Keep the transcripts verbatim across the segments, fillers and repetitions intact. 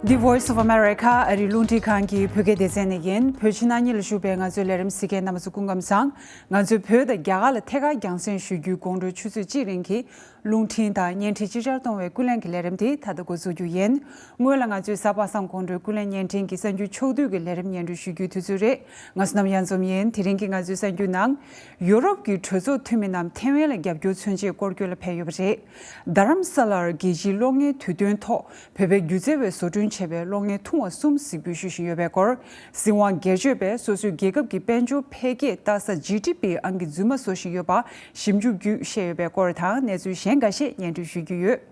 The Voice of America ཨ་རིའི་རླུང་འཕྲིན་ཁང་གི་བོད་སྐད་སྡེ་ཚན་ནས་ཡིན། བོད་ཕྱི་ནང་གཉིས་ལ་བཞུགས་པའི་ང་ཚོའི་ལས་རིམ་གཟིགས་མཁན་རྣམ་པ་ཚོ་སྐུ་ཁམས་བཟང་། ང་ཚོས་བོད་དང་རྒྱ་གར་ལ་ཐད་ཀར་རྒྱང་སྲིང་ཞུ་རྒྱུའི་དགོང་དྲོའི་ཆུ་ཚོད་གཅིག་རིང་གི་རླུང་འཕྲིན་དང་བརྙན་འཕྲིན་ཅིག་ཅར་གཏོང་བའི་ཀུན་གླེང་གི་ལས་རིམ་དེ་ད་ལྟ་འགོ་འཛུགས་རྒྱུ་ཡིན། སྔོན་ལ་ང་ཚོའི་གཟའ་པ་སངས་དགོང་དྲོའི་ཀུན་གླེང་བརྙན་འཕྲིན་གྱི་གསར་འགྱུར་ཕྱོགས་བསྡུས་ཀྱི་ལས་རིམ་སྙན་སྒྲོན་ཞུ་རྒྱུའི་དུས་ཚོད་རེད། ང་ཚོ་རྣམས་གཡང་འཛོམས་ཡིན། དེ་རིང་གི་ང་ཚོའི་གསར་འགྱུར་ནང་། ཡོ་རོབ་ཀྱི་གྲོས་ཚོགས་འཐུས་མི་རྣམས་ཐེ་ཝན་ལ་རྒྱབ་སྐྱོར་མཚོན་ཆེད་སྐོར་སྐྱོད་ལ་ཕེབས་ཡོད་པ་རེད། རྡ་རམ་ས་ལར་རྒྱལ་སྤྱིའི་གློག་བརྙན་དུས་སྟོན་ཐོག་བོད་པའི་སྒྱུ་རྩལ་བས་བཟོ་སྐྲུན་བྱས་པའི་གློག་བརྙན་ཐུང་བ་གསུམ་གཟིགས་འབུལ་ཞུ་བཞིན་ཡོད་པའི་སྐོར། སྲིད་དབང་སྒེར་གཅོད་པས་སོ་སོའི་རྒྱལ་ཁབ་ཀྱི་དཔལ་འབྱོར་འཕེལ་རྒྱས་ལྟ་ས་ཇི་ཌི་པི་ཨང་ཀི་རྫུན་མ་བཟོ་བཞིན་ཡོད་པ་ཞིབ་འཇུག་བརྒྱུད་བཤད་ཡོད་པའི་སྐོར་དང་གནས་ཚུལ་གཞན་འགའ་ཤས་སྙན་སྒྲོན་ཞུ་རྒྱུ་ཡོད།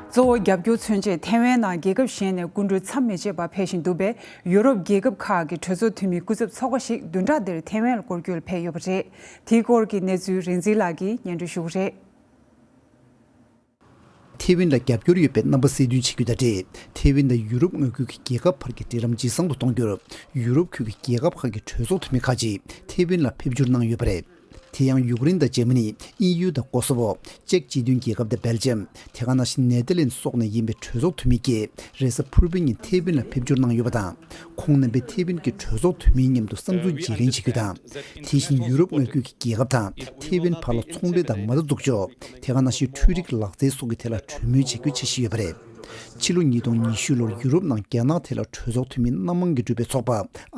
གཙོ་བོ་རྒྱབ་སྐྱོར་མཚོན་ཆེད་ཐེ་ཝན་ནང་རྒྱལ་ཁབ་གཞན་ནས་སྐུ་མགྲོན་མཚམས་མི་ཆད་པར་ཕེབས་བཞིན་འདུག་པས། ཡོ་རོབ་རྒྱལ་ཁབ་ཁག་གི་གྲོས་ཚོགས་འཐུས་མིའི་སྐུ་ཚབ་ཚོགས་པ་ཞིག་བདུན་ཕྲག་འདིར་ཐེ་ཝན་ལ་སྐོར་སྐྱོད་ལ་ཕེབས་ཡོད་པ་རེད། དེའི་སྐོར་གྱི་གནས་ཚུལ་རིག་འཛིན་ལགས་ཀྱིས་སྙན་སྒྲོན་ཞུ་གི་རེད། ཐེ་ཝན་ལ་རྒྱབ་སྐྱོར་ཡོད་པའི་རྣམ་པ་གསལ་སྟོན་བྱེད་རྒྱུ་དང་འབྲེལ། ཐེ་ཝན་དང་ཡུ་རོབ་མངའ་ཁུལ་གྱི་རྒྱལ་ཁབ་བར་གྱི་འབྲེལ་ལམ་ཇེ་བཟང་དུ་གཏོང་རྒྱུར། ཡུ་རོབ་ཁུལ་གྱི་རྒྱལ་ཁབ་ཁག་གི་གྲོས་ཚོགས་འཐུས་མི་ཁག་ཅིག་ཐེ་ཝན་ལ་ཕེབས་འབྱོར་གནང་ཡོད་པ་རེད། དེ་ཡང་ཡུཀ་རེན་དང་འཇར་མ་ནི། དབྱིན་ཡུལ་དང་ཀོ་སོ་ཝོ། ཅེཀ་སྤྱི་མཐུན་རྒྱལ་ཁབ་དང་སྦེལ་ཇམ། དེ་ག་ནང་བཞིན་ནེ་དར་ལེན་སོགས་ནས་ཡིན་པའི་གྲོས་ཚོགས་འཐུས་མི་བརྒྱད། རེས་གཟའ་ཕུར་བུའི་ཉིན་ཐེ་ཝན་ལ་ཕེབས་འབྱོར་གནང་ཡོད་པ་དང་། ཁོང་རྣམ་པས་ཐེ་ཝན་གྱི་གྲོས་ཚོགས་འཐུས་མིའི་མཉམ་དུ་བསམ་ཚུལ་བརྗེ་ལེན་བྱེད་རྒྱུ་དང་། དེ་བཞིན་ཡུ་རོབ་མངའ་ཁུལ་གྱི་རྒྱལ་ཁབ་དང་ཐེ་ཝན་བར་ལ་ཚོང་འབྲེལ་དང་མ་རྩ་འཛུགས་ཕྱོགས། དེ་ག་ནང་བཞིན་འཕྲུལ་རིག་ལག་རྩལ་སོགས་ཀྱི་ཐད་ལ་གྲོས་མོལ་བྱེད་རྒྱུའི་འཆར་གཞི་ཡོད་པ་རེད། ཕྱི་ལོ་ཉིས་སྟོང་ཉི་ཤུ་ལོར་ཡུ་རོབ་ནང་རྒྱ་ནག་ཐད་ལ་གྲོས་ཚོགས་འཐུས་མི་སྣ་མང་གིས་གྲུབ་པའི་ཚོགས་པ་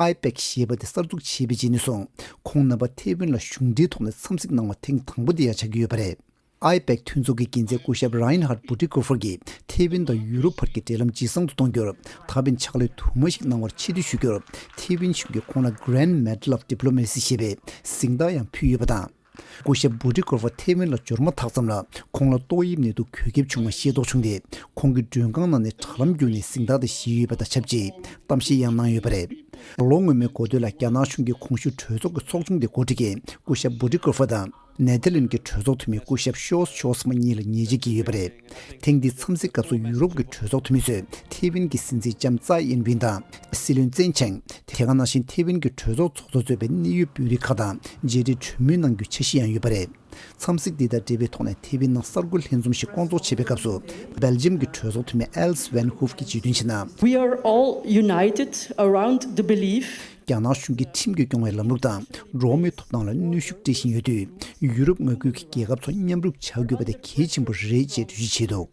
ཨའི་པེག་ཞེས་པ་དེ་གསར་འཛུགས་བྱས་པའི་རྗེས་ནས་བཟུང་། ཁོང་རྣམ་པ་ཐེ་ཝན་ལ་གཞུང་འབྲེལ་ཐོག་ནས་འཚམས་གཟིགས་གནང་བ་ཐེངས་དང་པོ་དེ་ཡང་ཆགས་ཀྱི་ཡོད་པ་རེད། ཨའི་པེག་མཐུན་ཚོགས་ཀྱི་འགན་འཛིན་སྐུ་ཞབས་ར་ཡིན་ཧར་བུ་ཏི་ཀོ་ཧྥར་གྱིས་ཐེ་ཝན་དང་ཡུ་རོབ་བར་གྱི་འབྲེལ་ལམ་ཇེ་བཟང་དུ་གཏོང་རྒྱུར་ད་ཕན་ཕྱག་ལས་དུ་མ་ཞིག་གནང་བར་ཆེ་བསྟོད་ཞུ་རྒྱུར། ཐེ་ཝན་གཞུང་གིས་ཁོང་ལ་Grand Medal of Diplomacy ཞེས་པའི་གཟེངས་རྟགས་ཡང་ཕུལ་ཡོད་པ་དང་། སྐུ་ཞབས་བུ་ཏི་ཀོ་ཧྥར་ཐེ་ཝན་ལ་འབྱོར་མ་ཐག་ཙམ་ལ་ཁོང་ལ་ཏོག་དབྱིབས་ནད་དུག་འགོས་ཁྱབ་བྱུང་བ་ཤེས་རྟོགས་བྱུང་སྟེ། ཁོང་གི་མགྲོན་ཁང་ནང་ནས་དྲ་ལམ་བརྒྱུད་ནས་གཟེངས་རྟགས་དེ་བཞེས་ཡོད་པ་དང་ཆབས་ཅིག་གཏམ་བཤད་ཡང་གནང་ཡོད་པ་རེད། ལོ་སྔོན་མའི་འགོ་སྟོད་ལ་རྒྱ་ནག་གཞུང་གིས་གོང་ཞུས་གྲོས་ཚོགས་ཀྱི་ཚོགས་ཆུང་དེ་འགོ་ཁྲིད་མཁན་སྐུ་ཞབས་བུ་ཏི་ཀོ་ཧྥར་དང་། ནེ་ཐར་ལེན་གྱི་གྲོས་ཚོགས་འཐུས་མི་སྐུ་ཞབས་ཤོས་ཤོས་མ་གཉིས་ལ་ཉེ་ཆར་གྱི་ཡོད་པ་རེད། ཐེངས་འདིའི་འཚམས་གཟིགས་སྐབས་སུ་ཡུ་རོབ་ཀྱི་གྲོས་ཚོགས་འཐུས་མི་ཚོས་ཐེ་ཝན་གྱི་སྲིད་འཛིན་ལྕམ་ཙའེ་ཨིན་ཝིན་དང་། སྲིད་བློན་ཙེན་ཆང་། དེ་ག་ནང་བཞིན་ཐེ་ཝན་གྱི་གྲོས་ཚོགས་ཚོགས་གཙོ་གཙོས་པའི་གནད་ཡོད་དཔོན་རིགས་ཁག་དང་མཇལ་འཕྲད་གྲོས་མོལ་གནང་རྒྱུའི་འཆར་གཞི་ཡང་ཡོད་པ་རེད། འཚམས་གཟིགས་འདི་དང་འབྲེལ་བའི་ཐོག་ནས་ཐེ་ཝན་ནང་གསར་འགོད་ལྷན་འཛོམས་ཤིག་སྐོང་ཚོགས་བྱེད་པའི་སྐབས་སུ། སྦེལ་ཇམ་གྱི་གྲོས་ཚོགས་འཐུས་མི་ཨེལ་སི་ཝན་ཧུབ་ཀྱིས་བརྗོད་དོན་བྱས་ན། We are all united around the belief རྒྱ་ནག་གཞུང་གིས་ཁྲིམས་ཀྱིས་སྐྱོང་བའི་ལམ་ལུགས་དང་འགྲོ་བ་མིའི་ཐོབ་ཐང་ལ་གནོན་ཤུགས་སྤྲད་བཞིན་ཡོད་དུས། ཡུ་རོབ་མངའ་ཁུལ་གྱི་རྒྱལ་ཁབ་ཚོ་མཉམ་རུབ་བྱ་དགོས་པ་དེ་གལ་ཆེན་པོ་རེད་ཅེས་འགྲེལ་བརྗོད་བྱས་འདུག་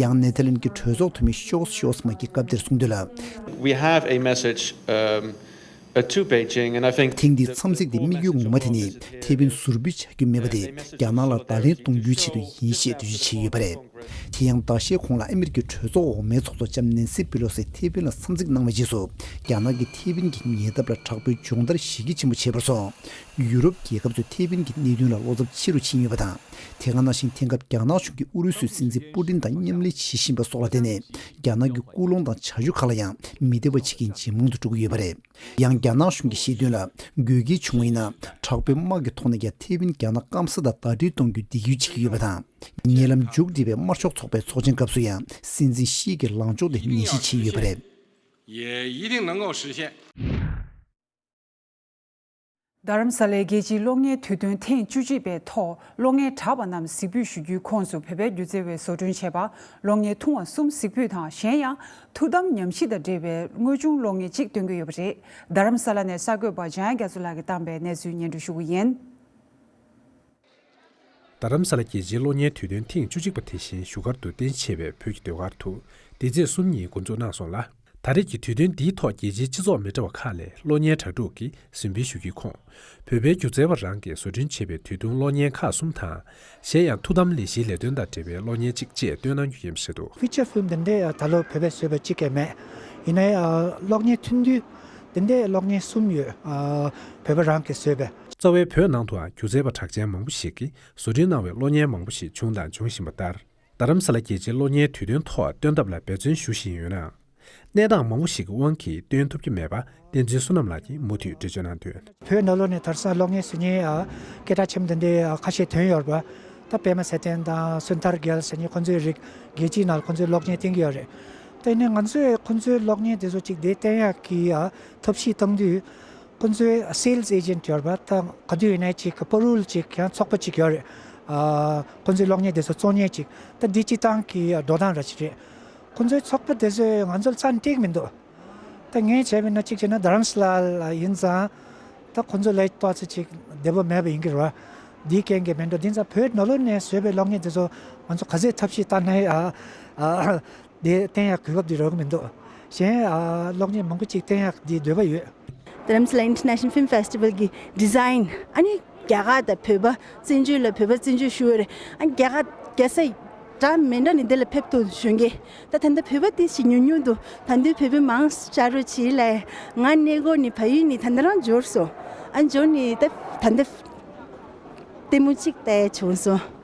ཡང་ནེ་ཐར་ལེན་གྱི་གྲོས་ཚོགས་འཐུས་མི་ཤོས་ཤོས་མ་གིས་སྐབས་དེར་གསུངས་དོན་ལ། We have a message, um, uh, to Beijing, and I think ཐེངས་འདིའི་འཚམས་གཟིགས་འདི་དམིགས་ཡུལ་ངོ་མ་དེ་ནི་ཐེ་ཝན་ཟུར་འབུད་བྱ་རྒྱུ་མེད་པ་དེ་རྒྱ་ནག་ལ་བརྡ་ལན་གཏོང་རྒྱུའི་ཆེད་དུ་ཡིན་ཞེས་འགྲེལ་བརྗོད་བྱས་ཡོད་པ་རེད། དེ་ཡང་ཟླ་ཤས་གོང་ལ་ཨ་མེ་རི་ཀའི་གྲོས་ཚོགས་འོག་མའི་ཚོགས་གཙོ་ལྕམ་ནན་སི་པེ་ལོ་སི་ཐེ་ཝན་ལ་འཚམས་གཟིགས་གནང་བའི་རྗེས་སུ། རྒྱ་ནག་གིས་ཐེ་ཝན་གྱི་ཉེ་འདབས་ལ་དྲག་པོའི་སྦྱོང་བརྡར་ཞེ་གལ་ཆེན་པོ་བྱས་པར་སོང་། ཡུ་རོབ་རྒྱལ་ཁབ་ཚོས་ཐེ་ཝན་གྱི་གནད་དོན་ལ་བློ་འཚབ་ཆེ་རུ་ཕྱིན་ཡོད་པ་དང་། དེ་ག་ནང་བཞིན་དེང་སྐབས་རྒྱ་ནག་གཞུང་གིས་ཨུ་རུ་སུའི་སྲིད་འཛིན་པུ་ཏིན་དང་མཉམ་ལས་བྱེད་བཞིན་པ་སོགས་ལ་བརྟེན་ནས། རྒྱ་ནག་གི་ཀུན་སློང་དང་བྱ་སྤྱོད་ཁག་ལ་ཡང་མི་བདེ་བ་བྱེད་མཁན་ཇེ་མང་དུ་འགྲོ་གི་ཡོད་པ་རེད། ཡང་རྒྱ་ནག་གཞུང་གིས་བཤད་དོན་ལ། དགོས་གལ་བྱུང་བ་ཡིན་ན། དྲག་པོའི་དམག་གི་ཐོག་ནས་ཀྱང་ཐེ་ཝན་རྒྱ་ནག་སྐམ་ས་དང་ཟླ་སྒྲིལ་གཏོང་རྒྱུའི་འདེགས་སྐྱོར་བྱེད་ཀྱི་ཡོད་པ་དང་། ཉེ་ལམ་མཇུག་སྒྲིལ་བའི་དམར་ཤོག་ཚོགས་པའི་ཚོགས་ཆེན་སྐབས་སུ་ཡང་སྲིད་འཛིན་ཤི་གི་ལངས་ཕྱོགས་དེ་ནན་བཤད་བྱས་ཡོད་པ་རེད། 也一定能够实现。 རྡ་རམ་ས་ལའི་རྒྱལ་སྤྱིའི་གློག་བརྙན་དུས་སྟོན་ཐེངས་བཅུ་གཅིག་པའི་ཐོག་གློག་བརྙན་གྲགས་པ་རྣམས་གཟིགས་འབུལ་ཞུ་རྒྱུའི་ཁོངས་སུ་བོད་པའི་སྒྱུ་རྩལ་བས་བཟོ་སྐྲུན་བྱས་པ་གློག་བརྙན་ཐུང་བ་གསུམ་གཟིགས་འབུལ་དང་། གཞན་ཡང་ཐུགས་དམ་ཉམས་ཞིབ་དང་འབྲེལ་བའི་དངོས་བྱུང་གློག་བརྙན་གཅིག་སྟོན་གྱི་ཡོད་པ་རེད། རྡ་རམ་ས་ལ་ནས་གསར་འགོད་པ་འཇམ་དབྱངས་རྒྱ་མཚོ་ལགས་ཀྱིས་བཏང་པའི་གནས་ཚུལ་སྙན་སྒྲོན་ཞུ་གི་ཡིན། རྡ་རམ་ས་ལ་རྒྱལ་སྤྱིའི་གློག་བརྙན་དུས་སྟོན་ཐེངས་བཅུ་གཅིག་པ་དེ་བཞིན་བཞུགས་སྒར་དུ་རྟེན་གཞི་བྱས་པའི་བོད་ཀྱི་ཟློས་གར་དུ་འདི་ཚེས་གསུམ་ཉིན་འགོ་འཛུགས་གནང་སོང་ལ། ད་རེས་ཀྱི་དུས་སྟོན་འདིའི་ཐོག་རྒྱལ་སྤྱིའི་སྤྱི་ཚོགས་མི་འདྲ་བ་ཁག་ལས་གློག་བརྙན་དྲ་གྲོགས་ཀྱིས་གཟིགས་འབུལ་ཞུ་རྒྱུའི་ཁོངས། བོད་པའི་སྒྱུ་རྩལ་བ་རང་གིས་བཟོ་སྐྲུན་བྱས་པའི་དུས་ཐུང་གློག་བརྙན་ཁག་གསུམ་དང་། གཞན་ཡང་ཐུགས་དམ་ལས་གཞིའི་ལས་དོན་དང་འབྲེལ་བའི་གློག་བརྙན་གཅིག་བཅས་སྟོན་གནང་རྒྱུ་ཡིན་པ་ཞིག་འདུག Feature film འདི་འདྲའི་ད་ལོ་བོད་པས་བཟོས་པ་གཅིག་ཀྱང་མེད། ཡིན་ནའི་གློག་བརྙན་ཐུང་དུས་འདི་འདྲའི་གློག་བརྙན་གསུམ་ཡོད། བོད་པ་རང་གིས་བཟོས་པའི། རྩ་བའི་བོད་ནང་དུའང་སྒྱུ་རྩལ་བ་གྲགས་ཅན་མང་པོ་ཞིག་གིས་བཟོ་སྐྲུན་གནང་བའི་གློག་བརྙན་མང་པོ་ཞིག་བྱུང་དང་འབྱུང་བཞིན་པ་ལྟར། རྡ་རམ་ས་ལ་རྒྱལ་སྤྱིའི་གློག་བརྙན་དུས་སྟོན་ཐོག་སྟོན་ཐབས་ལ་འབད་བརྩོན་ཞུ་བཞིན་ཡོད་ནའང་། གནས་སྟངས་མང་པོ་ཞིག་གི་དབང་གིས་སྟོན་ཐུབ་ཀྱི་མེད་པ་བསྟན་འཛིན་བསོད་ནམས་ལགས་ཀྱིས་མུ་མཐུད་འགྲེལ་བརྗོད་གནང་དོན། བོད་ནང་ལོགས་ནས་དེང་སང་གློག་བརྙན་བཟོ་མཁན་སྐད་གྲགས་ཆེན་པོ་འདི་འདྲའི་ཁ་ཤས་ཐོན་ཡོད་རེད་པ། ད་པད་མ་ཚེ་བརྟན་དང་སུན་ཐར་རྒྱལ་ཟེར་མཁན་ཁོང་ཚོའི་རིགས་རྒྱལ་སྤྱིའི་ནང་ཁོང་ཚོའི་གློག་བརྙན་བསྟན་གྱི་ཡོད་རེད། ད་ཡིན་ནའི་ང་ཚོས་ཁོང་ཚོའི་གློག་བརྙན་དེ་ཚོ་གཅིག་དེ་བསྟན་ཡག་གི་ཐབས་ཤེས་བཏང་དུས། ཁོང་ཚོའི་སེལ་སི་ཨེ་ཇེན་ཊི་ཡོད་རེད་པ། ད་ག་དུས་ཡིན་ནའི་ཅིག་པ་རོལ་ཅིག་ཡང་ཚོགས་པ་ཅིག་ཡོད་རེད། ཨ། ཁོང་ཚོའི་གློག་བརྙན་དེ་ཚོ་བཙོང་མཁན་ཅིག་ད་འདི་སྤྱི་བཏང་གི་འགྲོ་སྟངས་ར་ཅིག་རེད། ཁོང་ཚོའི་ཚོགས་པ་དེ་ཚོས་ང་ཚོར་རྩ་ནས་སྤྲད་ཀྱི་མི་འདུག་ད་ངས་བྱས་པ་ཡིན་ན་གཅིག་བྱས་ན་རྡ་རམ་ས་ལ་ལ་ཡིན་ཙང་། ད་ཁོང་ཚོ་ལ་ཏོག་ཙམ་ཅིག་བདེ་པོ་མེད་པ་ཡིན་གྱི་རེད་པ། འདིའི་རྐྱེན་གྱིས་མིན་འགྲོ། དེ་ཙང་བོད་ནང་ལོགས་ནས་བཟོས་པའི་གློག་བརྙན་དེ་ཚོ་ང་ཚོ་ག་ཚོད་ཐབས་ཤེས་བཏང་ན་ཡང་། ཨ། ཨ། དེ་བསྟན་ཡག་གོ་སྐབས་དེ་རག་གི་མི་འདུག་གཞན། ཨ། གློག་བརྙན་མང་པོ་ཅིག་བསྟན་ཡག་དེ་འདོད་པ་ཡོད། རྡ་རམ་ས་ལ་International Film Festival གི་ཌི་ཛའིན། ཨ་ནི་རྒྱ་གར་དང་བོད་པ་བཙན་བྱོལ་ལ་བོད་པ་བཙན་བྱོལ་ཞུ་བ་རེད། ཨ་ནི་རྒྱ་གར་རྒྱལ་ས་འདྲ་མི་འདྲ་ནས་འདི་ལ་ཕེབས་ཐུབ་གཞོན་སྐྱེས། ད་ད་ལྟ་བོད་པ་དེ་ཞིག་ཉུང་ཉུང་འདུག་ད་དུང་བོད་པ་མང་ཆེ་རུ་བྱེད་ལས། ང་གནས་སྐོར་ནས་བལ་ཡུལ་ནས་ད་ལྟ་རང་འབྱོར་སོང་། ཨ་འབྱོར་ནས་ད་ད་ལྟ་ལྟད་མོ་གཅིག་ལྟ་བྱུང་སོང་།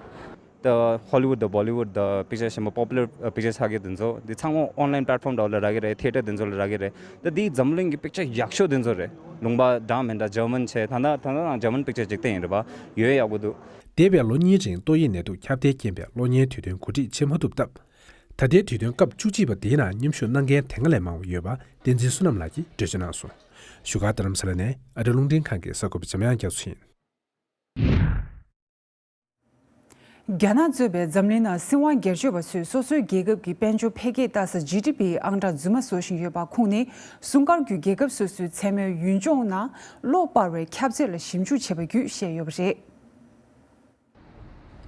ད་ཧོ་ལི་ཝུད་དང་བོ་ལི་ཝུད་དང་པིག་ཅར་གཞན་པ་པོ་པུ་ལར་པིག་ཅར་ཆགས་ཀྱི་དེ་ཚོ་འདི་ཚང་མ་ཨོན་ལའིན་པླེ་ཊི་ཕོམ་འདྲ་བོ་ལ་རག་གི་རེད། ཐི་ཡེ་ཊར་དེ་ཚོ་ལ་རག་གི་རེད། ད་འདིའི་འཛམ་གླིང་གི་པིག་ཅར་ཡག་ཤོས་དེ་ཚོ་རེད། ལུང་པ་འདྲ་མི་འདྲ་འཇར་མན་བྱས། ད་ལྟ་ད་ལྟ་ནང་འཇར་མན་པིག་ཅར་འཇིག་རྟེན་ཡིན་རེད་པ། ཡོད་ཡག་པོ་འདུག་འདས་པའི་ལོ་གཉིས་རིང་ཏོག་དབྱིབས་ནད་དུག་ཁྱབ་གདལ་རྐྱེན་པས་གློག་བརྙན་དུས་སྟོན་གོ་སྒྲིག་བྱེད་མ་ཐུབ་སྟབས། ད་ལྟའི་དུས་སྟོན་སྐབས་བཅུ་གཅིག་པ་འདིའི་ནང་མཉམ་ཞུགས་གནང་མཁན་དེ་སྔ་ལས་མང་བ་ཡོད་པ་བསྟན་འཛིན་བསོད་ནམས་ལགས་ཀྱིས་འགྲེལ་བརྗོད་གནང་སོང་། བཞུགས་སྒར་རྡ་རམ་ས་ལ་ནས་ཨ་རི་རླུང་འཕྲིན་ཁང་གི་གསར་འགོད་པ་འཇམ་དབྱངས་རྒྱ་མཚོ་ཡིན། རྒྱ་ནག་གཙོས་པའི་འཛམ་གླིང་ནང་སྲིད་དབང་སྒེར་གཅོད་པ་ཚོས་སོ་སོའི་རྒྱལ་ཁབ་ཀྱི་དཔལ་འབྱོར་འཕེལ་རྒྱས་ལྟ་ས་ཇི་ཌི་པི་ཨང་གྲངས་རྫུན་མ་བཟོ་བཞིན་ཡོད་པ་ཁུངས་ནས། སྲུང་སྐར་བརྒྱུད་རྒྱལ་ཁབ་སོ་སོའི་མཚན་མོའི་ཡུལ་ལྗོངས་ནང་གློག་སྤར་བའི་ཁྱབ་ཚད་ལ་ཞིབ་འཇུག་བྱས་པ་བརྒྱུད་བཤད་ཡོད་པ་རེད།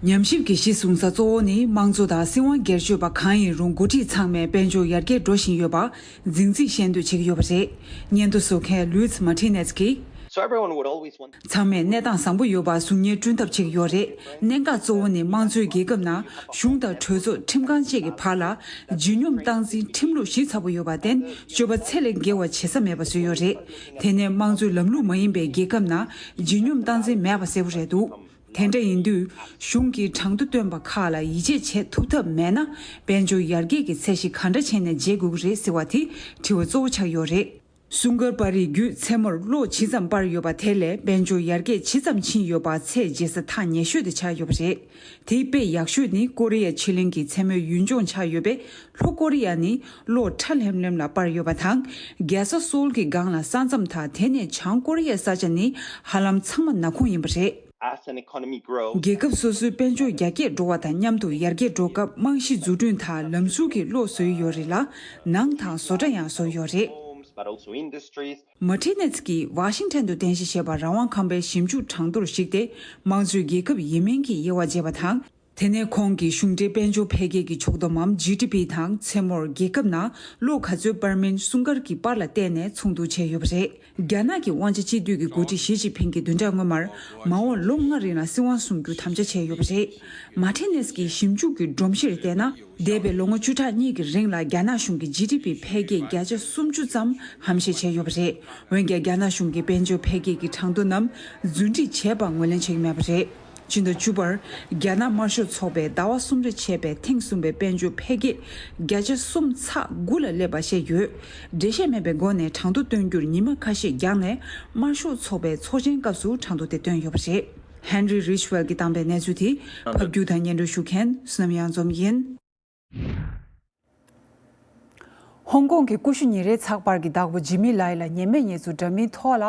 ཉམས་ཞིབ་ཀྱི་གཞི་བཟུང་ས་གཙོ་བོ་ནི་དམངས་གཙོ་དང་སྲིད་དབང་སྒེར་གཅོད་པ་གང་ཡིན་རུང་འགོ་ཁྲིད་ཚང་མས་དཔལ་འབྱོར་ཡར་རྒྱས་འགྲོ་བཞིན་ཡོད་པ་རྫིང་རྩིས་ཤེས་འདོད་བྱེད་ཀྱི་ཡོད་པ་རེད། སྙན་ཐོ་བཟོ་མཁན་ལུས་མ་ཊི་ནེ་ཚི་ཀྱིས། So everyone would always want ཚང་མས་གནས་སྟངས་བཟང་པོ་ཡོད་པ་གཟུགས་བརྙན་བསྐྲུན་ཐབས་བྱེད་ཀྱི་ཡོད་རེད། གནད་འགག་གཙོ་བོ་ནི་དམངས་གཙོའི་རྒྱལ་ཁབ་ནང་གཞུང་དང་གྲོས་ཚོགས་ཁྲིམས་ཁང་བཅས་ཀྱི་བར་ལ་ལྗིད་སྙོམས་སྟངས་འཛིན་ཁྲིམས་ལུགས་ཞིབ་ཚགས་པོ་ཡོད་པར་བརྟེན་སྤྱོད་པ་ཚད་ལས་བརྒལ་བ་བྱེད་ས་མེད་པ་བཟོས་ཡོད་རེད། དེ་ནས་དམངས་གཙོའི་ལམ་ལུགས་མ་ཡིན་པའི་རྒྱལ་ཁབ་ནང་ལྗིད་སྙོམས་སྟངས་འཛིན་མེད་པ་གསལ་པོ་རེད་འདུག་དེ་འདྲ་ཡིན་དུས་གཞུང་གིས་གྲངས་ཐོ་བཏོན་པ་ཁག་ལ་ཡིད་ཆེས་བྱེད་ཐུབ་ཐབས་མེད་ན་དཔལ་འབྱོར་ཡར་རྒྱས་ཀྱི་ཚད་གཞི་ག་འདྲ་བྱས་ནས་འཇལ་དགོས་ཀྱི་རེད་ཟེར་བ་དེ་དྲི་བ་གཙོ་བོ་ཆགས་ཡོད་རེད། སྲུང་སྐར་སྤར་རེས་བརྒྱུད་མཚན་མོར་གློག་ཇི་ཙམ་སྤར་ཡོད་པ་དེ་ལས་དཔལ་འབྱོར་ཡར་རྒྱས་ཇི་ཙམ་ཕྱིན་ཡོད་པ་ཚད་འཇལ་ས་ཐག་ཉེ་ཤོས་དེ་ཆགས་ཡོད་པ་རེད། དེའི་དཔེ་ཡག་ཤོས་ནི་ཀོ་རི་ཡ་ཕྱེད་གླིང་གི་མཚན་མོའི་ཡུལ་ལྗོངས་ཆགས་ཡོད་པས། ལྷོ་ཀོ་རི་ཡ་ནི་གློག་ཁྲ་ལྷེམ་ལྷེམ་ལ་སྤར་ཡོད་པ་དང་། རྒྱལ་ས་སོལ་གྱི་སྒང་ལ་ས་མཚམས་དང་དེ་ནས་བྱང་ཀོ་རི་ཡའི་ས་ཆ་ནི་ཧ་ལམ་ཚང་མ་ནག་ཁུང་ཡིན་པ་རེད། As an economy grows, རྒྱལ་ཁབ་སོ་སོའི་དཔལ་འབྱོར་རྒྱ་སྐྱེད་འགྲོ་བ་དང་མཉམ་དུ་ཡར་རྒྱས་འགྲོ་སྐབས་རྨང་གཞི་འཛུགས་སྐྲུན་དང་ལམ་ཟུར་གྱི་གློག་བཟོ་ཡི་ཡོད་རེད་ལ། ནང་དང་བཟོ་གྲྭ་ཡང་བཟོ་ཡི་ཡོད་རེད། Homes, but also industries. མ་ཊི་ནེ་ཚི་ཀྱིས་ཝ་ཤིང་ཊོན་དུ་རྟེན་གཞི་བྱས་པ་རང་དབང་ཁང་པའི་ཞིབ་འཇུག་གྲངས་ཐོར་གཞིགས་ཏེ། དམངས་གཙོའི་རྒྱལ་ཁབ་ཡིན་མིན་གྱི་དབྱེ་བ་འབྱེད་པ་དང་། དེ་ནས་ཁོང་གིས་གཞུང་འབྲེལ་དཔལ་འབྱོར་འཕེལ་རྒྱས་ཀྱི་ཕྱོགས་བསྡོམས་མམ་ཇི་ཌི་པི་དང་མཚན་མོར་རྒྱལ་ཁབ་ནང་གློག་ག་ཚོད་སྤར་མིན་སྲུང་སྐར་གྱི་པར་ལ་བལྟས་ནས་ཚོགས་འདུ་བྱས་ཡོད་པ་རེད། རྒྱ་ནག་གི་དབང་ཆ་སྤྱི་འཐུས་ཀྱི་འགོ་ཁྲིད་ཞི་ཅིན་ཕིང་གིས་བདུན་ཕྲག་སྔོན་མར་མ་འོངས་ལོ་ལྔ་རིང་ལ་སྲིད་དབང་སྲུང་རྒྱུ་དམ་བཅའ་བྱས་ཡོད་པ་རེད། མ་ཊི་ནེ་ཚི་ཀྱི་ཞིབ་འཇུག་གི་སྒྲོམ་གཞིར་བལྟས་ན། འདས་པའི་ལོ་ངོ་བཅུ་ཕྲག་གཉིས་ཀྱི་རིང་ལ་རྒྱ་ནག་གཞུང་གི་ཇི་ཌི་པི་འཕེལ་རྒྱས་བརྒྱ་ཆ་སུམ་ཅུ་ཙམ་ཧམ་བཤད་བྱས་ཡོད་པ་རེད། འོན་ཀྱང་རྒྱ་ནག་གཞུང་གིས་དཔལ་འབྱོར་འཕེལ་རྒྱས་ཀྱི་གྲངས་ཐོ་རྣམས་རྫུན་སྒྲིག་བྱས་པ་ངོས་ལེན་བྱེད་ཀྱི་མེད་པ་རེད། ཕྱི་ཟླ་བཅུ་པར་རྒྱ་ནག་དམར་ཤོག་ཚོགས་པས་ཟླ་བ་གསུམ་རེ་བྱས་པའི་ཐེངས་གསུམ་པའི་དཔལ་འབྱོར་འཕེལ་རྒྱས་བརྒྱ་ཆ་གསུམ་ཚེག་དགུ་ལ་སླེབས་པ་བཤད་ཡོད། འགྲེལ་བཤད་མེད་པའི་སྒོ་ནས་གྲངས་ཐོ་སྟོན་རྒྱུར་ཉི་མ་ཁ་ཤས་རྒྱག་ནས་དམར་ཤོག་ཚོགས་པའི་ཚོགས་ཆེན་སྐབས་སུ་གྲངས་ཐོ་དེ་བཏོན་ཡོད་པ་རེད། ཧན་རི་རིཆ་ཝེལ་གྱིས་བཏང་པའི་གནས་ཚུལ་དེ་ཕབ་སྒྱུར་དང་སྙན་སྒྲོན་ཞུ་མཁན་བསོད་ནམས་གཡང་འཛོམས་ཡིན། ཧོང་ཀོང་གི་ཀུ་ཤུ་ཉིན་རེའི་ཚགས་པར་གྱི་བདག་པོ་ཇི་མི་ལའི་ལ་ཉེས་མེད་ཉེས་འཛུགས་འདྲ་མིན་ཐོག་ལ་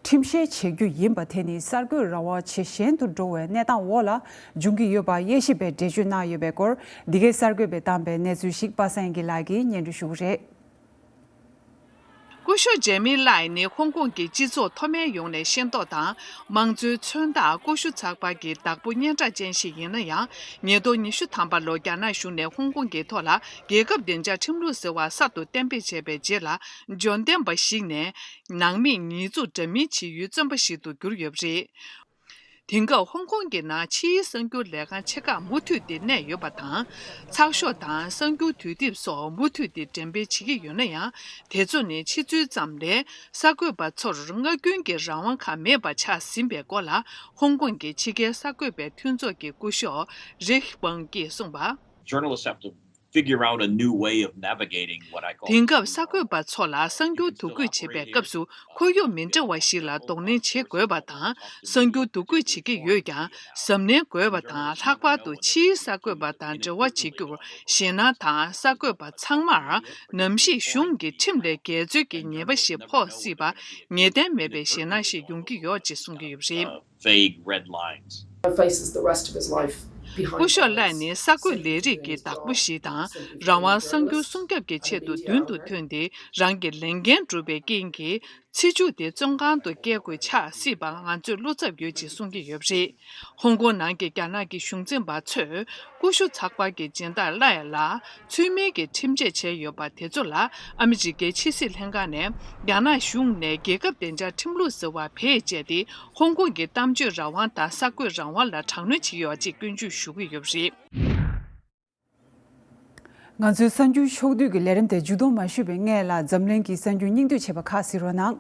ཁྲིམས་བཤེར་བྱེད་རྒྱུ་ཡིན་པ་དེ་ནི་གསར་འགོད་རང་དབང་ཇེ་ཞན་དུ་འགྲོ་བའི་གནས་སྟངས་འོག་ལ་འབྱུང་གི་ཡོད་པ་དབྱེ་ཞིབ་པས་འགྲེལ་བརྗོད་གནང་ཡོད་པའི་སྐོར། འདི་གའི་གསར་འགོད་པས་བཏང་པའི་གནས་ཚུལ་ཞིག་པ་སངས་དབྱངས་སྐྱིད་ལགས་ཀྱིས་སྙན་སྒྲོན་ཞུ་གི་རེད། སྐུ་ཞབས་ཇེ་མི་ལའི་ནི་ཧོང་ཀོང་གི་སྤྱི་ཚོགས་མཐོ་དམན་ཡོངས་ནས་ཤེས་རྟོགས་དང་། དམངས་གཙོའི་མཚོན་རྟགས་ཀུ་ཤུ་ཚགས་པར་གྱི་བདག་པོ་སྙན་གྲགས་ཅན་ཞིག་ཡིན་ན་ཡང་། ཉིས་སྟོང་ཉི་ཤུ་ཐམ་པ་ལོར་རྒྱ་ནག་གཞུང་ནས་ཧོང་ཀོང་གི་ཐོག་ལ་རྒྱལ་ཁབ་བདེ་འཇགས་ཁྲིམས་ལུགས་ཟེར་བ་གསར་དུ་གཏན་འབེབས་བྱས་པའི་རྗེས་ལ། འབྱོར་ལྡན་པ་ཞིག་ནས་ནང་མིས་ཉེས་འཛུགས་འདྲ་མིན་བྱེད་ཡུལ་བཙོན་པ་ཞིག་ཏུ་གྱུར་ཡོད་པ་རེད། དེང་སྐབས་ཧོང་ཀོང་གི་ནང་ཕྱིའི་གསར་འགྱུར་ལས་ཁང་ཆེ་ཁག་མུ་མཐུད་དེ་གནས་ཡོད་པ་དང་། ཚགས་ཤོག་དང་གསར་འགྱུར་དུས་དེབ་སོགས་མུ་མཐུད་དེ་འགྲེམས་སྤེལ་བྱེད་ཀྱི་ཡོད་ན་ཡང་། དེ་ཚོ་ནི་ཕྱི་ཚུལ་ཙམ་ལས། གསར་འགོད་པ་ཚོར་སྔ་རྒྱུན་གྱི་རང་དབང་ཁག་མེད་པ་ཆགས་ཟིན་པའི་སྐོར་ལ། ཧོང་ཀོང་གི་ཕྱི་རྒྱལ་གསར་འགོད་པའི་མཐུན་ཚོགས་ཀྱི་སྐུ་ཞབས་རིག་ཝང་གིས་གསུངས་པ། Journalists have to figure out a new way of navigating what I call. དེང་སྐབས་གསར་འགོད་པ་ཚོ་ལ་གསར་འགྱུར་བསྡུ་སྐུད་བྱེད་པའི་སྐབས་སུ་ཁོར་ཡུག་མི་འདྲ་བ་ཞིག་ལ་གདོང་ལེན་བྱེད་དགོས་པ་དང་། གསར་འགྱུར་བསྡུ་སྐུད་བྱེད་ཀྱི་ཡོད་ཀྱང་། གཟབ་ནན་དགོས་པ་དང་། ལྷག་པར་དུ་ཕྱིའི་གསར་འགོད་པ་དང་འབྲེལ་བ་བྱེད་རྒྱུར་ཞེད་སྣང་དང་། གསར་འགོད་པ་ཚང་མར་ནམ་ཞིག་གཞུང་གི་ཁྲིམས་ལས་འགལ་འཛོལ་གྱི་ཉེས་པ་ཞིག་ཕོག་སྲིད་པ་ངེས་གཏན་མེད་པའི་ཞེད་སྣང་ཞིག་ཡོང་གི་ཡོད་ཅེས་གསུང་གི་ཡོད་པ་རེད། Vague red lines. Faces the rest of his life behind. སྐུ་ཞབས་ལགས་ནི་གསར་འགོད་ལས་རིགས་ཀྱི་བདག་པོ་ཞིག་དང་། རང་དབང་གསར་འགྱུར་སྲུང་སྐྱོབ་ཀྱི་ཆེད་དུ་མདུན་དུ་ཐོན་ཏེ། རང་གི་ལས་འགན་བསྒྲུབས་པའི་རྐྱེན་གྱིས། ཚེ་མཇུག་དེ་བཙོན་ཁང་དུ་བསྐྱལ་དགོས་ཆགས་སྲིད་པ་ང་ཚོས་བློ་འཚབ་ཡོད་ཅེས་གསུང་གི་ཡོད་པ་རེད། ཧོང་ཀོང་ནང་གི་རྒྱ་ནག་གི་གཞུང་འཛིན་པ་ཚོས་ཀུ་ཤུ་ཚགས་པར་གྱི་སྦྱིན་བདག་ལ་ཡ་ལ་ཚུལ་མིན་གྱི་ཁྲིམས་ཆད་བྱས་ཡོད་པ་དེ་ཚོ་ལ་ཨ་མི་རི་ཀའི་ཕྱི་སྲིད་ལྷན་ཁང་ནས་རྒྱ་ནག་གཞུང་ནས་རྒྱལ་ཁབ་བདེ་འཇགས་ཁྲིམས་ལུགས་ཟེར་བ་བེད་སྤྱད་དེ། ཧོང་ཀོང་གི་གཏམ་བརྗོད་རང་དབང་དང་གསར་འགོད་རང་དབང་ལ་དྲག་གནོན་བྱས་ཡོད་ཅེས་སྐྱོན་བརྗོད་ཞུ་གི་ཡོད་པ་རེད། ང་ཚོའི་གསར་འགྱུར་ཕྱོགས་བསྡུས་ཀྱི་ལས་རིམ་དེ་མཇུག་བསྡོམས་མ་ཞུས་པའི་སྔོན་ལ་འཛམ་གླིང་གི་གསར་འགྱུར་སྙིང་བསྡུས་བྱས་པ་ཁག་གཟིགས་རོགས་གནང་།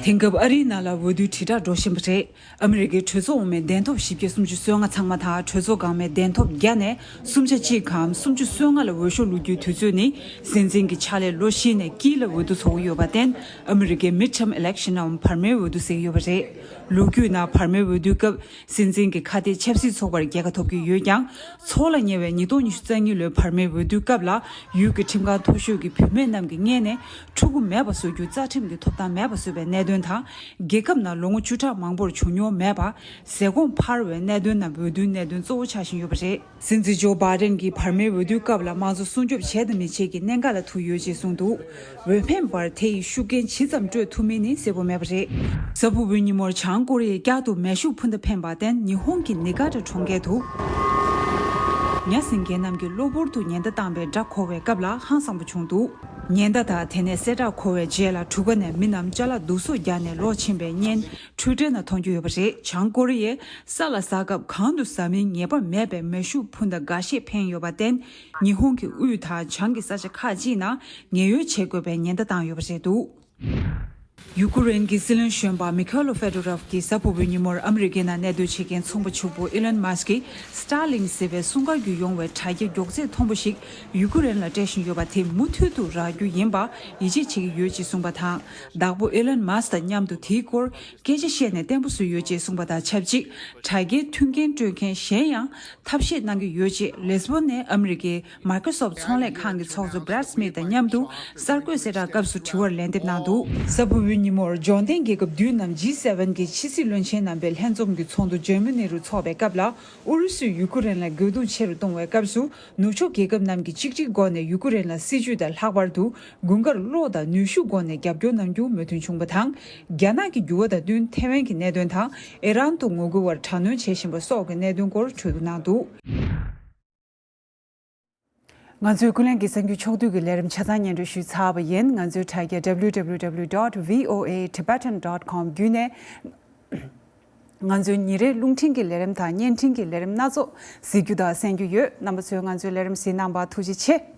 དེང་སྐབས་ཨ་རིའི་ནང་ལ་འོས་བསྡུའི་དྲིལ་བསྒྲགས་འགྲོ་བཞིན་པ་རེད། ཨ་མི་རི་ཀའི་གྲོས་ཚོགས་འོག་མའི་གདན་ཐོབ་བཞི་བརྒྱ་སུམ་ཅུ་སོ་ལྔ་ཚང་མ་དང་གྲོས་ཚོགས་འགག་མའི་གདན་ཐོབ་བརྒྱ་ནས་སུམ་ཆ་གཅིག་གམ་སུམ་ཅུ་སོ་ལྔ་ལ་འོས་ཤོག་བླུག་རྒྱུའི་དུས་ཚོད་ནི་སྲིད་འཛིན་གྱི་ཕྱག་ལས་ལོ་བཞི་ནས་དཀྱིལ་ལ་འོས་བསྡུ་ཚོགས་ཀྱི་ཡོད་པར་བརྟེན། ཨ་མི་རི་ཀའི་Midterm Election འམ་བར་མའི་འོས་བསྡུ་ཟེར་གྱི་ཡོད་པ་རེད། ལོ་རྒྱུས་ནང་བར་མའི་འོས་བསྡུའི་སྐབས། སྲིད་འཛིན་གྱི་ཁ་གཏད་ཆབ་སྲིད་ཚོགས་པར་རྒྱལ་ཁ་ཐོབ་ཀྱི་ཡོད་ཀྱང་། ཚོགས་ལ་ཉེ་བའི་ཉིས་སྟོང་ཉི་ཤུ་རྩ་གཉིས་ལོའི་བར་མའི་འོས་བསྡུའི་སྐབས་ལ་ཡུལ་གྱི་ཁྲིམས་ཁང་མཐོ་ཤོས་ཀྱི་བུད་མེད་རྣམས་ཀྱི་ངོས་ནས་ཕྲུ་གུ་མེད་པ་བཟོ་རྒྱུ་རྩ་ཁྲིམས་ཀྱི་ཐོབ་ཐང་མེད་པ་བཟོས་པའི་གནད་དོན་དང་། རྒྱལ་ཁབ་ནང་ལོ་ངོ་བཅུ་ཕྲག་མང་པོར་བྱུང་མྱོང་མེད་པ། ཟས་སྐོམ་འཕར་བའི་གནད་དོན་རྣམས་འོས་བསྡུའི་གནད་དོན་གཙོ་བོ་ཆགས་བཞིན་ཡོད་པ་རེད། སྲིད་འཛིན་ཇོ་བྷའི་ཌེན་གྱིས་བར་མའི་འོས་བསྡུའི་སྐབས་ལ་དམངས་གཙོ་སྲུང་སྐྱོབ་བྱས་དང་མི་བྱས་ཀྱི་གནད་འགག་ལ་ཐུག་ཡོད་ཅེས་གསུངས་འདུག་འོས་འཕེན་པར་དེ་ཡི་ཤུགས་རྐྱེན་ཇི་ཙམ་སྤྲོད་ཐུབ་མིན་ནི་གསལ་པོ་མེད་པ་རེད། གཟའ་ཕུར་བུའི་ཉིན་མོར་བྱང་ཀོ་རི་ཡས་བསྐྱར་དུ་མེ་ཤུགས་འཕུར་མདའ་འཕེན་པར་བརྟེན་ཉི་ཧོང་གི་ནི་ག་ཏྲ་གྲོང་ཁྱེར་དུ། ཉ་སྲིན་རྒན་རྣམས་ཀྱིས་གློ་བུར་དུ་ཉེན་བརྡ་བཏང་བའི་སྒྲ་གོ་བའི་སྐབས་ལ་ཧང་སངས་པོ་བྱུང་འདུག་ཉེན་བརྡ་དང་དེ་ནས་གསལ་བསྒྲགས་གོ་བའི་རྗེས་ལ་གྲུ་ཁ་ནས་མི་རྣམས་ཅ་ལག་བསྡུ་གསོག་རྒྱག་ནས་ལོག་ཕྱིན་པའི་བརྙན་འཕྲུལ་ཕྲན་ནང་མཐོང་རྒྱུ་ཡོད་པ་རེད། བྱང་ཀོ་རི་ཡས་ས་ལ་ཟགས་སྐབས་གང་དུ་ཟ་མིན་ངེས་པ་མེད་པའི་མེ་ཤུགས་འཕུར་མདའ་འགའ་ཤས་འཕེན་ཡོད་པར་བརྟེན། ཉི་ཧོང་གི་དབུས་དང་བྱང་གི་ས་ཆ་ཁག་ཅིག་ནང་ངལ་གཡོལ་བྱེད་དགོས་པའི་ཉེན་བརྡ་བཏང་ཡོད་པ་རེད་འདུག་ཡུ་ཀུ་རེན་གྱི་སྲིད་བློན་གཞོན་པ་མི་ཁེ་ལོ་ཧྥེ་ཏོ་རོབ་ཀྱིས་གཟའ་ཕུར་བུའི་ཉིན་མོར་ཨ་མི་རི་ཀའི་ནང་གནས་སྡོད་བྱེད་མཁན་ཚོང་པ་ཕྱུག་པོ་ཨི་ལོན་མཱ་སི་ཀྱིས་Starlink ཟེར་བའི་སྲུང་སྐར་བརྒྱུད་ཡོང་བའི་དྲ་རྒྱ་མགྱོགས་ཚད་མཐོན་པོ་ཞིག་ཡུ་ཀུ་རེན་ལ་སྤྲད་བཞིན་ཡོད་པ་དེ་མུ་མཐུད་དུ་རག་རྒྱུ་ཡིན་པ་ཡིད་ཆེས་བྱེད་ཀྱི་ཡོད་ཅེས་གསུངས་པ་དང་། བདག་པོ་ཨི་ལོན་མཱ་སི་དང་མཉམ་དུ་དེའི་སྐོར་སྐད་ཆ་བཤད་ནས་བརྟན་པོ་བཟོས་ཡོད་ཅེས་གསུངས་པ་དང་ཆབས་ཅིག་དྲ་རྒྱའི་མཐུན་རྐྱེན་སྤྲོད་མཁན་གཞན་ཡང་ཐབས་ཤེས་གནང་གི་ཡོད་ཅེས་ལེ་སི་བོན་ནས་ཨ་མི་རི་ཀའི་Microsoft ཚོང་ལས་ཁང་གི་ཚོགས་གཙོ་Brad Smith དང་མཉམ་དུ་གསར་འགོད་གསལ་བསྒྲགས་སྐབས་སུ་དྲི་བར་ལན་འདེབས་གནང་འདུག་གཟའ་ཕུར་བུའི་ཉིན་མོར་འབྱོར་ལྡན་རྒྱལ་ཁབ་བདུན་ནམ་ཇི་སེ་ཝེན་གྱི་ཕྱི་སྲིད་བློན་ཆེན་རྣམ་པའི་ལྷན་འཛོམས་ཀྱི་ཚོགས་འདུ་འཇར་མ་ནི་རུ་འཚོགས་པའི་སྐབས་ལ། ཨུ་རུ་སུས་ཡུ་ཀུ་རེན་ལ་རྒོལ་རྡུང་ཆེ་རུ་གཏོང་བའི་སྐབས་སུ་ནུབ་ཕྱོགས་རྒྱལ་ཁབ་རྣམས་ཀྱིས་གཅིག་སྒྲིལ་སྒོ་ནས་ཡུ་ཀུ་རེན་ལ་སྲིད་ཇུས་དང་ལྷག་པར་དུ་དགུན་ཁར་གློག་དང་ནུས་ཤུགས་སྒོ་ནས་རྒྱབ་སྐྱོར་གནང་རྒྱུ་མོས་མཐུན་བྱུང་བ་དང་། རྒྱ་ནག་གི་འགྱུར་བ་དང་བསྟུན་ཐེ་ཝན་གྱི་གནད་དོན་དང་ཨི་རན་དུ་ངོ་རྒོལ་བར་དྲག་གནོན་བྱེད་བཞིན་པ་སོགས་ཀྱི་གནད་དོན་སྐོར་གྲོས་བསྡུར་གནང་འདུག་ང་ཚོའི་ཀུན་གླེང་གི་གསར་འགྱུར་ཕྱོགས་བསྡུས་ཀྱི་ལས་རིམ་ཆ་ཚང་སྙན་སྒྲོན་ཞུས་ཚར་བ་ཡིན། ང་ཚོའི་དྲ་རྒྱ་W W W dot V O A Tibetan dot com བརྒྱུད་ནས། ང་ཚོའི་ཉིན་རེའི་རླུང་འཕྲིན་གྱི་ལས་རིམ་དང་བརྙན་འཕྲིན་གྱི་ལས་རིམ་སྣ་ཚོགས་གཟིགས་རྒྱུ་དང་གསན་རྒྱུ་ཡོད། རྣམ་པ་ཚོས་ང་ཚོའི་ལས་རིམ་གཟིགས་གནང་བར་ཐུགས་རྗེ་ཆེ།